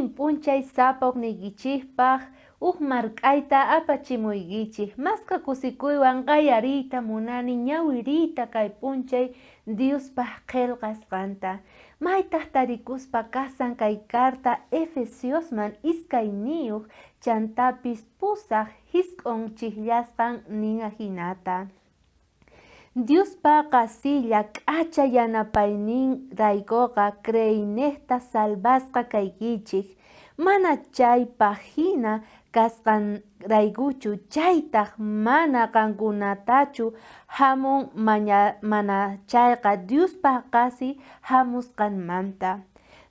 Allin p'unchay sapa ujniykichejpaj uj mark'ayta apachimuykichej. Masqa kusikuywan qayariyta munani ñawiriyta kay p'unchay Diospaj qhelqasqanta. Maytaj tarikuspa kasan kay carta Efesiosman iskayniyoj chantapis pusaj jisq'on chijllasqan nin ajinata. Diospa qhasilla k'acha yanapayninraykoqa creeynejta salvasqa kaykichej, mana chaypaj jina kasqanraykuchu, chaytaj mana qankunatachu jamun manachayqa Diospa qhasi jamusqanmanta.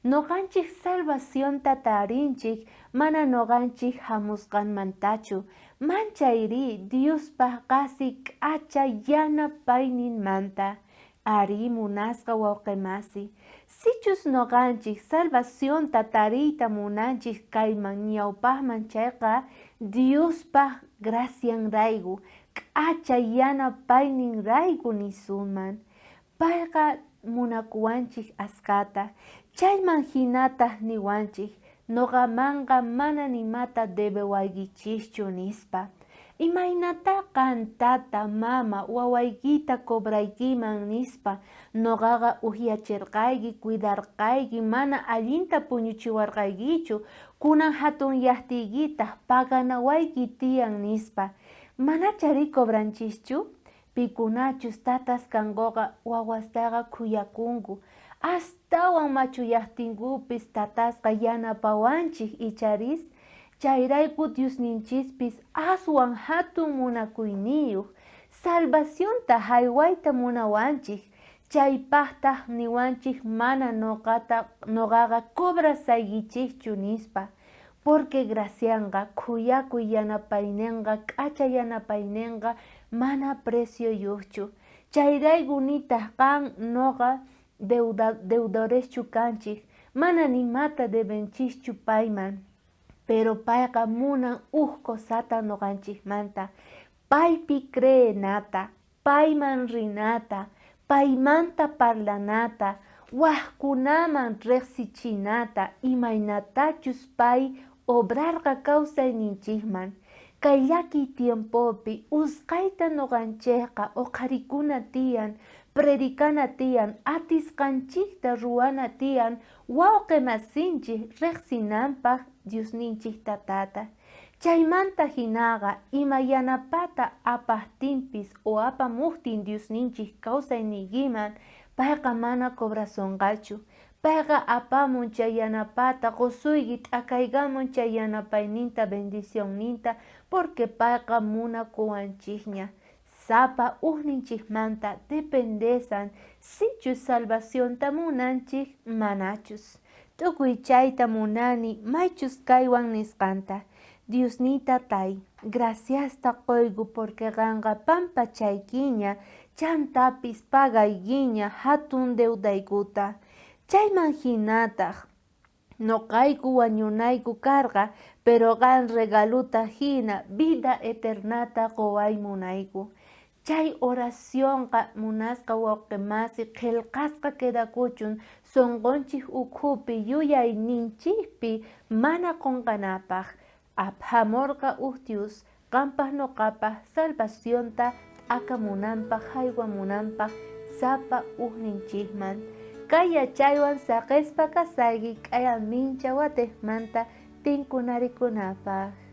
Noqanchej salvacionta tarinchej mana noqanchej jamusqanmantachu, Manchayrí Diospa qhasi k'acha yanapayninmanta. Arí, munasqa wawqemasi, sichus noqanchej salvacionta tariyta munanchej kayman ñawpajman chayqa, Diospa gracianrayku, k'acha yanapayninrayku nisunman. Payqa munakuwanchej askhata, chayman jinataj niwanchej, Noqamanqa mana nimata debewaykichejchu, nispa. Imaynatá qan, tata, mama, wawaykita cobraykiman, nispa, Noqaqa ujyacherqayki, cuidarqayki, mana allinta puñuchiwarqaykichu, kunan jatunyajtiykitaj paganawayki tiyan, nispa. Manacharí cobranchischu? Pikunachus tatas kankoqa wawastaqa khuyakunku. Astawan machuyajtinkupis tatasqa yanapawanchej icharis? Chayrayku Diosninchispis aswan jatun munakuyniyoj, salvacionta jaywayta munawanchej. Chaypajtaj niwanchej mana noqata noqaqa cobrasaykichejchu nispa. Porque gracianqa, khuyakuy yanapaynenqa, k'acha yanapaynenqa mana precioyojchu. Chayrayku nitaj qan noqa deudoreschu kanchej, mana nimata debenchischu payman. Pero payqa munan uj cosata noqanchejmanta, paypi creenata, payman rinata, paymanta parlanata, wajkunaman rejsichinata imaynatachus pay obrarqa kausayninchejman. Kay llakiy tiempopi usqhayta noqanchejqa oqharikuna tiyan, predicana tiyan, atisqanchejta ruwana tiyan wawqe masinchej rejsinanpaj Diosninchej Tatata. Chaymanta jinaqa ima yanapata apajtinpis o apamojtin Diosninchej kausayniykiman, payqa mana cobrasonqachu. Payqa apamun chay yanapata, qosuyki t'akaykamun chay yanapayninta, bendicionninta, porque payqa munakuwanchejña. Sapa ujninchejmanta dependesan sichus salvacionta munanchej manachus. Tukuy chayta munani maychus kaywan nisqanta. Diosniy Tatay, graciasta qoyku porque qanqa pampachaykiña, chantapis pagaykiña jatun deudaykuta. Chayman jinataj Noqayku wañunayku karqa, pero qan regalota jina vida eternata qoway munayku. Chay oracionqa munasqa wawqemasi qhelqasqa quedakuchun sonqonchej ukhupi yuyayninchejpi mana qonqanapaj. Aphamorqa uj Dios qanpaj noqapaj salvacionta t'akamunanpaj jaywamunanpaj sapa ujninchejman. Kay yachaywan saqespa kasayki k'aya mincha watejmanta tinkunarikunapaj.